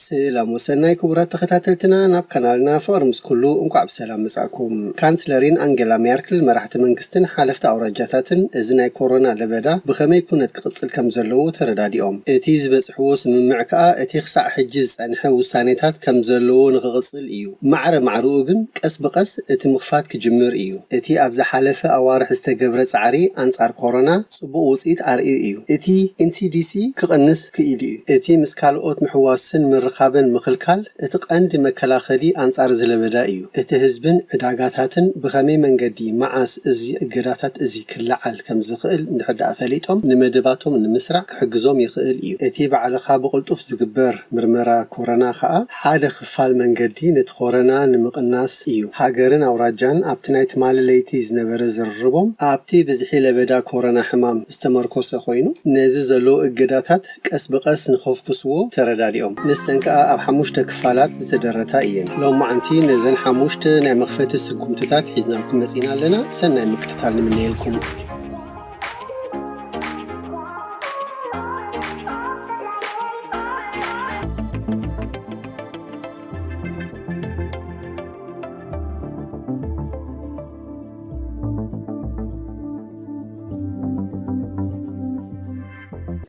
ሰላም ወሰናይ ክቡራት ተኸታተልትና፣ ናብ ካናልና ፍቕሪ ምስ ኩሉ እንቋዕ ብሰላም መጻእኩም። ካንስለሪን ኣንጌላ ሜርክል፣ መራሕቲ መንግስትን ሓለፍቲ ኣውራጃታትን፣ እዚ ናይ ኮሮና ለበዳ ብኸመይ ኩነት ክቕጽል ከም ዘለዎ ተረዳዲኦም። እቲ ዝበጽሕዎ ስምምዕ ከኣ እቲ ክሳዕ ሕጂ ዝጸንሐ ውሳኔታት ከም ዘለዎ ንኽቕጽል እዩ። ማዕረ ማዕረኡ ግን ቀስ ብቐስ እቲ ምኽፋት ክጅምር እዩ። እቲ ኣብ ዝሓለፈ ኣዋርሕ ዝተገብረ ጻዕሪ ኣንጻር ኮሮና ጽቡቕ ውጽኢት ኣርእዩ እዩ። እቲ ኤን ሲ ዲ ሲ ክቕንስ ክኢሉ እዩ። እቲ ምስ ካልኦት ምሕዋስን ምርኻብን ምኽልካል እቲ ቀንዲ መከላኸሊ ኣንጻር እዚ ለበዳ እዩ። እቲ ህዝብን ዕዳጋታትን ብኸመይ መንገዲ፣ መዓስ እዚ እገዳታት እዚ ክለዓል ከም ዝኽእል እንድሕር ደኣ ፈሊጦም፣ ንመደባቶም ንምስራዕ ክሕግዞም ይኽእል እዩ። እቲ ባዕልኻ ብቕልጡፍ ዝግበር ምርመራ ኮረና ከኣ ሓደ ክፋል መንገዲ ነቲ ኮረና ንምቕናስ እዩ። ሃገርን ኣውራጃን ኣብቲ ናይ ትማሊ ለይቲ ዝነበረ ዝርርቦም ኣብቲ ብዝሒ ለበዳ ኮረና ሕማም ዝተመርኮሰ ኮይኑ፣ ነዚ ዘሎ እገዳታት ቀስ ብቐስ ንኸፍኩስዎ ተረዳዲኦም። ንሰን ከኣ ኣብ ሓሙሽተ ክፋላት ዝተደረታ እየን። ሎማዓንቲ ነዘን ሓሙሽተ ናይ መኽፈቲ ስጉምትታት ሒዝናልኩም መጺና ኣለና። ሰናይ ምክትታል ንምነየልኩም።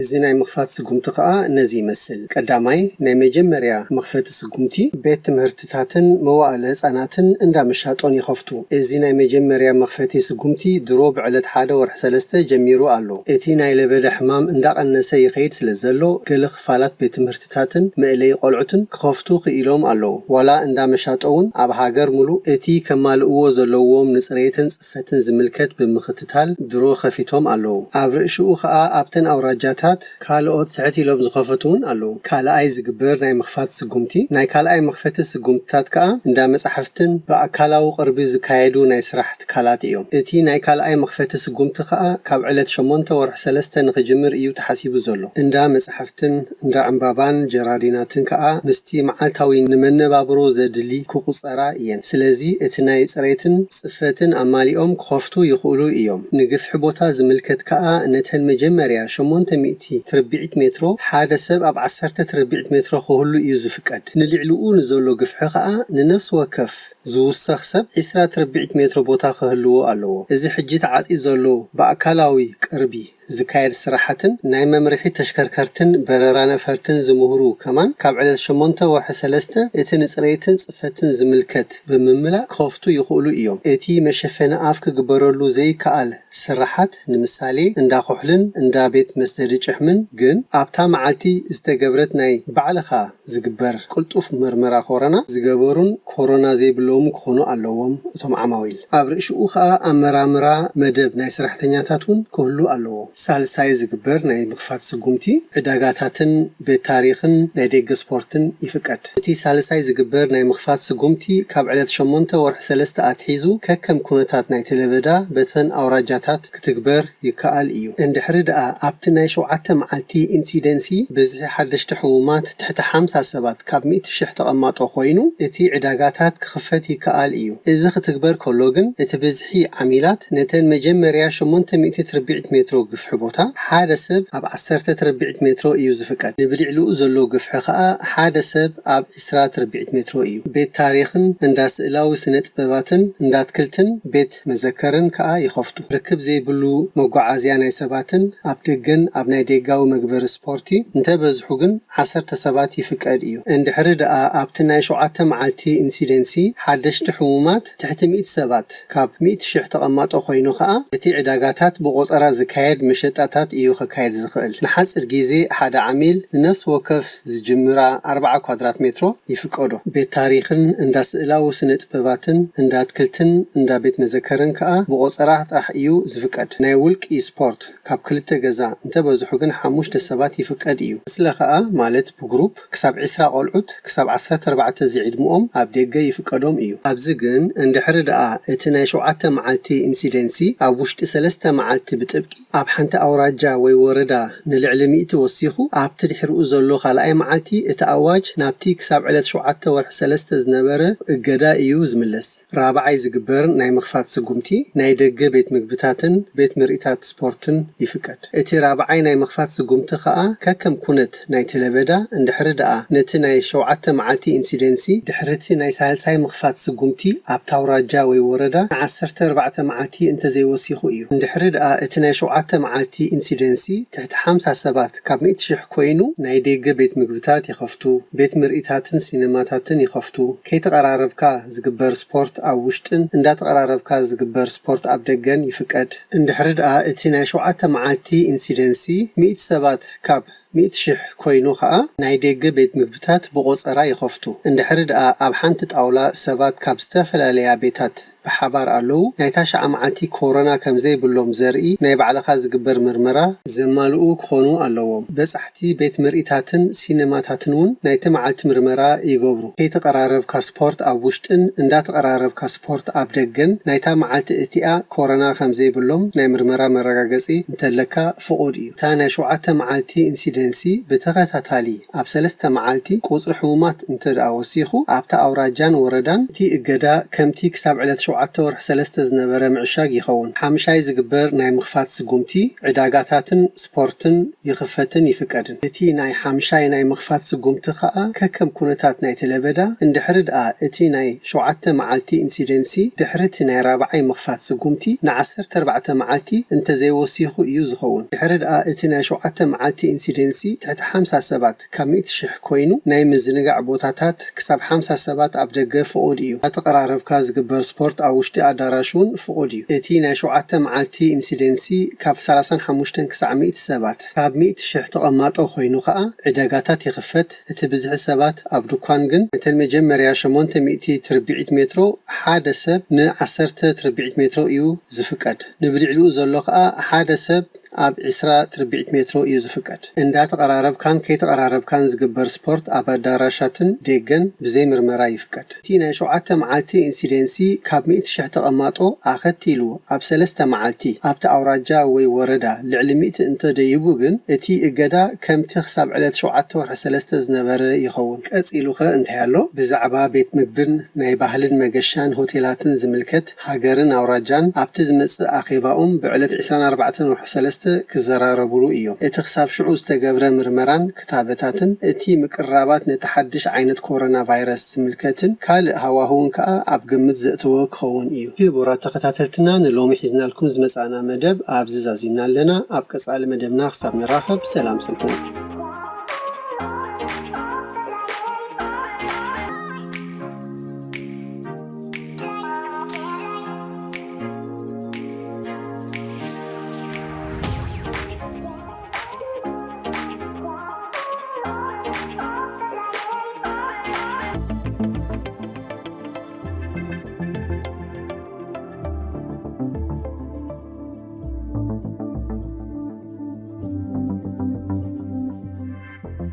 እዚ ናይ ምኽፋት ስጉምቲ ከኣ ነዚ ይመስል። ቀዳማይ፣ ናይ መጀመርያ መኽፈቲ ስጉምቲ ቤት ትምህርትታትን መዋእለ ህጻናትን እንዳ መሻጦን ይኸፍቱ። እዚ ናይ መጀመርያ መኽፈቲ ስጉምቲ ድሮ ብዕለት ሓደ ወርሒ ሰለስተ ጀሚሩ ኣሎ። እቲ ናይ ለበዳ ሕማም እንዳቐነሰ ይኸይድ ስለ ዘሎ፣ ገለ ክፋላት ቤት ትምህርትታትን መእለዪ ቆልዑትን ክኸፍቱ ክኢሎም ኣለዉ። ዋላ እንዳ መሻጦ እውን ኣብ ሃገር ሙሉእ እቲ ከማልእዎ ዘለዎም ንጽሬትን ጽፈትን ዝምልከት ብምኽትታል ድሮ ከፊቶም ኣለዉ። ኣብ ርእሽኡ ኸኣ ኣብተን ኣውራጃታት ካልኦት ስሕት ኢሎም ዝኸፈቱ እውን ኣለዉ። ካልኣይ ዝግበር ናይ ምኽፋት ስጉምቲ፣ ናይ ካልኣይ መኽፈቲ ስጉምትታት ከኣ እንዳ መጻሕፍትን ብኣካላዊ ቅርቢ ዝካየዱ ናይ ስራሕ ትካላት እዮም። እቲ ናይ ካልኣይ መኽፈቲ ስጉምቲ ከኣ ካብ ዕለት ሸሞንተ ወርሒ ሰለስተ ንኽጅምር እዩ ተሓሲቡ ዘሎ። እንዳ መጻሕፍትን እንዳ ዕምባባን ጀራዲናትን ከኣ ምስቲ መዓልታዊ ንመነባብሮ ዘድሊ ክቑጸራ እየን። ስለዚ እቲ ናይ ጽሬትን ጽፈትን ኣማሊኦም ክኸፍቱ ይኽእሉ እዮም። ንግፍሒ ቦታ ዝምልከት ከኣ ነተን መጀመርያ ሸሞንተ ሚእቲ ትርብዒት ሜትሮ ሓደ ሰብ ኣብ ዓሰርተ ትርብዒት ሜትሮ ክህሉ እዩ ዝፍቀድ። ንልዕሊኡ ንዘሎ ግፍሒ ከኣ ንነፍሲ ወከፍ ዝውሰኽ ሰብ ዒስራ ትርብዒት ሜትሮ ቦታ ክህልዎ ኣለዎ። እዚ ሕጂ ተዓጽዩ ዘሎ ብኣካላዊ ቅርቢ ዝካየድ ስራሓትን ናይ መምርሒ ተሽከርከርትን በረራ ነፈርትን ዝምህሩ ከማን ካብ ዕለት ሸሞንተ ወርሒ ሰለስተ እቲ ንጽሬትን ጽፈትን ዝምልከት ብምምላእ ክኸፍቱ ይኽእሉ እዮም። እቲ መሸፈኒ ኣፍ ክግበረሉ ዘይከኣል ስራሓት፣ ንምሳሌ እንዳ ኩሕልን እንዳ ቤት መስደዲ ጭሕምን፣ ግን ኣብታ መዓልቲ ዝተገብረት ናይ ባዕልኻ ዝግበር ቅልጡፍ መርመራ ኮረና ዝገበሩን ኮሮና ዘይብለዎም ክኾኑ ኣለዎም እቶም ዓማዊል። ኣብ ርእሽኡ ኸኣ ኣመራምራ መደብ ናይ ሰራሕተኛታት እውን ክህሉ ኣለዎ። ሳልሳይ ዝግበር ናይ ምኽፋት ስጉምቲ ዕዳጋታትን ቤት ታሪኽን ናይ ደገ ስፖርትን ይፍቀድ። እቲ ሳልሳይ ዝግበር ናይ ምኽፋት ስጉምቲ ካብ ዕለት ሸሞንተ ወርሒ ሰለስተ ኣትሒዙ ከከም ኩነታት ናይቲ ለበዳ በተን ኣውራጃታት ክትግበር ይከኣል እዩ። እንድሕሪ ደኣ ኣብቲ ናይ ሸውዓተ መዓልቲ ኢንሲደንሲ ብዝሒ ሓደሽቲ ሕሙማት ትሕቲ ሓምሳ ሰባት ካብ ሚእቲ ሽሕ ተቐማጦ ኮይኑ፣ እቲ ዕዳጋታት ክኽፈት ይከኣል እዩ። እዚ ክትግበር ከሎ ግን፣ እቲ ብዝሒ ዓሚላት ነተን መጀመርያ ሸሞንተ ሚእቲ ትርብዒት ሜትሮ ግፍሒ ቦታ፣ ሓደ ሰብ ኣብ ዓሰርተ ትርብዒት ሜትሮ እዩ ዝፍቀድ። ንብልዕሊኡ ዘሎ ግፍሒ ከኣ ሓደ ሰብ ኣብ ዒስራ ትርብዒት ሜትሮ እዩ። ቤት ታሪኽን እንዳ ስእላዊ ስነ ጥበባትን እንዳ ኣትክልትን ቤት መዘከርን ከኣ ይኸፍቱ። ርክብ ዘይብሉ መጓዓዝያ ናይ ሰባትን ኣብ ደገን ኣብ ናይ ደጋዊ መግበሪ ስፖርቲ እንተበዝሑ ግን ዓሰርተ ሰባት ይፍቀድ እዩ። እንድሕሪ ደኣ ኣብቲ ናይ ሸውዓተ መዓልቲ ኢንሲደንሲ ሓደሽቲ ሕሙማት ትሕቲ ሚእቲ ሰባት ካብ ሚእቲ ሽሕ ተቐማጦ ኮይኑ ከኣ እቲ ዕዳጋታት ብቆጸራ ዝካየድ መሸጣታት እዩ ከካየድ ዝኽእል። ንሓጺር ግዜ ሓደ ዓሚል ንነፍሲ ወከፍ ዝጅምራ ኣርብዓ ኳድራት ሜትሮ ይፍቀዶ። ቤት ታሪኽን እንዳ ስእላዊ ስነ ጥበባትን እንዳ ኣትክልትን እንዳ ቤት መዘከርን ከኣ ብቆጸራ ጥራሕ እዩ ዝፍቀድ። ናይ ውልቂ ስፖርት ካብ ክልተ ገዛ እንተበዝሑ ግን ሓሙሽተ ሰባት ይፍቀድ እዩ። ስለ ከኣ ማለት ብግሩፕ ክሳብ ዒስራ ቆልዑት ክሳብ ዓሰርተ ኣርባዕተ ዝዕድምኦም ኣብ ደገ ይፍቀዶም እዩ። ኣብዚ ግን እንድሕሪ ደኣ እቲ ናይ ሸውዓተ መዓልቲ ኢንሲደንሲ ኣብ ውሽጢ ሰለስተ መዓልቲ ብጥብቂ ኣብ ሓንቲ ኣውራጃ ወይ ወረዳ ንልዕሊ ሚእቲ ወሲኹ ኣብቲ ድሕሪኡ ዘሎ ካልኣይ መዓልቲ እቲ ኣዋጅ ናብቲ ክሳብ ዕለት ሸውዓተ ወርሒ ሰለስተ ዝነበረ እገዳ እዩ ዝምለስ። ራብዓይ ዝግበር ናይ ምኽፋት ስጉምቲ ናይ ደገ ቤት ምግብታትን ቤት ምርኢታት ስፖርትን ይፍቀድ። እቲ ራብዓይ ናይ ምኽፋት ስጉምቲ ከኣ ከከም ኩነት ናይቲ ለበዳ እንድሕሪ ደኣ ነቲ ናይ ሸውዓተ መዓልቲ ኢንሲደንሲ ድሕሪ እቲ ናይ ሳልሳይ ምኽፋት ስጉምቲ ኣብታ ኣውራጃ ወይ ወረዳ ንዓሰርተ ኣርባዕተ መዓልቲ እንተዘይወሲኹ እዩ። እንድሕሪ ደኣ እቲ ናይ ሸውዓተ መዓልቲ ኢንሲደንሲ ትሕቲ ሓምሳ ሰባት ካብ ሚእቲ ሽሕ ኮይኑ ናይ ደገ ቤት ምግብታት ይኸፍቱ፣ ቤት ምርኢታትን ሲነማታትን ይኸፍቱ። ከይተቐራረብካ ዝግበር ስፖርት ኣብ ውሽጥን እንዳተቐራረብካ ዝግበር ስፖርት ኣብ ደገን ይፍቀድ። እንድሕሪ ደኣ እቲ ናይ ሸውዓተ መዓልቲ ኢንሲደንሲ ሚእቲ ሰባት ካብ ሚእቲ ሽሕ ኮይኑ ከኣ ናይ ደገ ቤት ምግብታት ብቆጸራ ይኸፍቱ። እንድሕሪ ደኣ ኣብ ሓንቲ ጣውላ ሰባት ካብ ዝተፈላለያ ቤታት ብሓባር ኣለዉ፣ ናይ ታሽዓ መዓልቲ ኮሮና ከም ዘይብሎም ዘርኢ ናይ ባዕልኻ ዝግበር ምርመራ ዘማልኡ ክኾኑ ኣለዎም። በጻሕቲ ቤት ምርኢታትን ሲነማታትን እውን ናይቲ መዓልቲ ምርመራ ይገብሩ። ከይተቐራረብካ ስፖርት ኣብ ውሽጥን እንዳተቐራረብካ ስፖርት ኣብ ደገን ናይታ መዓልቲ እቲኣ ኮሮና ከም ዘይብሎም ናይ ምርመራ መረጋገጺ እንተለካ ፍቑድ እዩ። እታ ናይ ሸውዓተ መዓልቲ ኢንሲደንሲ ብተኸታታሊ ኣብ ሰለስተ መዓልቲ ቁጽሪ ሕሙማት እንተ ደኣ ወሲኹ ኣብታ ኣውራጃን ወረዳን እቲ እገዳ ከምቲ ክሳብ ዕለት ሸውዓተ ወርሒ ሰለስተ ዝነበረ ምዕሻግ ይኸውን። ሓምሻይ ዝግበር ናይ ምኽፋት ስጉምቲ ዕዳጋታትን ስፖርትን ይኽፈትን ይፍቀድን። እቲ ናይ ሓምሻይ ናይ ምኽፋት ስጉምቲ ከኣ ከከም ኩነታት ናይቲ ለበዳ እንድሕሪ ደኣ እቲ ናይ ሸውዓተ መዓልቲ ኢንሲደንሲ ድሕሪ እቲ ናይ ራብዓይ ምኽፋት ስጉምቲ ንዓሰርተ ኣርባዕተ መዓልቲ እንተዘይወሲኹ እዩ ዝኸውን። ድሕሪ ደኣ እቲ ናይ ሸውዓተ መዓልቲ ኢንሲደንሲ ትሕቲ ሓምሳ ሰባት ካብ ሚእቲ ሽሕ ኮይኑ ናይ ምዝንጋዕ ቦታታት ክሳብ ሓምሳ ሰባት ኣብ ደገ ፍቑድ እዩ። እንዳተቐራረብካ ዝግበር ስፖርት ኣብ ውሽጢ ኣዳራሽ እውን ፍቑድ እዩ። እቲ ናይ ሸውዓተ መዓልቲ ኢንሲደንሲ ካብ ሰላሳን ሓሙሽተን ክሳዕ ሚእቲ ሰባት፣ ካብ ሚእቲ ሽሕ ተቐማጦ ኮይኑ ከኣ ዕዳጋታት ይኽፈት። እቲ ብዝሒ ሰባት ኣብ ድኳን ግን ነተን መጀመርያ ሸሞንተ ሚእቲ ትርብዒት ሜትሮ ሓደ ሰብ ንዓሰርተ ትርብዒት ሜትሮ እዩ ዝፍቀድ። ንብልዕሊኡ ዘሎ ከኣ ሓደ ሰብ ኣብ ዕስራ ትርብዒት ሜትሮ እዩ ዝፍቀድ። እንዳተቐራረብካን ከይተቐራረብካን ዝግበር ስፖርት ኣብ ኣዳራሻትን ደገን ብዘይ ምርመራ ይፍቀድ። እቲ ናይ ሸውዓተ መዓልቲ ኢንሲደንሲ ካብ ሚእቲ ሽሕ ተቐማጦ ኣኸቲሉ ኣብ ሰለስተ መዓልቲ ኣብቲ ኣውራጃ ወይ ወረዳ ልዕሊ ሚእቲ እንተደይቡ ግን እቲ እገዳ ከምቲ ክሳብ ዕለት ሸውዓተ ወርሒ ሰለስተ ዝነበረ ይኸውን። ቀጺሉኸ እንታይ ኣሎ? ብዛዕባ ቤት ምግብን ናይ ባህልን መገሻን ሆቴላትን ዝምልከት ሃገርን ኣውራጃን ኣብቲ ዝመጽእ ኣኼባኦም ብዕለት ዕስራን ኣርባዕተን ወርሒ ሰለስተ ክዘራረቡሉ እዮም። እቲ ክሳብ ሽዑ ዝተገብረ ምርመራን ክታበታትን እቲ ምቅርራባት ነቲ ሓድሽ ዓይነት ኮሮና ቫይረስ ዝምልከትን ካልእ ሃዋህውን ከኣ ኣብ ግምት ዘእተወ ክኸውን እዩ። ክቡራት ተኸታተልትና፣ ንሎሚ ሒዝናልኩም ዝመጻእና መደብ ኣብዚ ዛዚምና ኣለና። ኣብ ቀጻሊ መደብና ክሳብ ንራኸብ ሰላም ጽንሑ።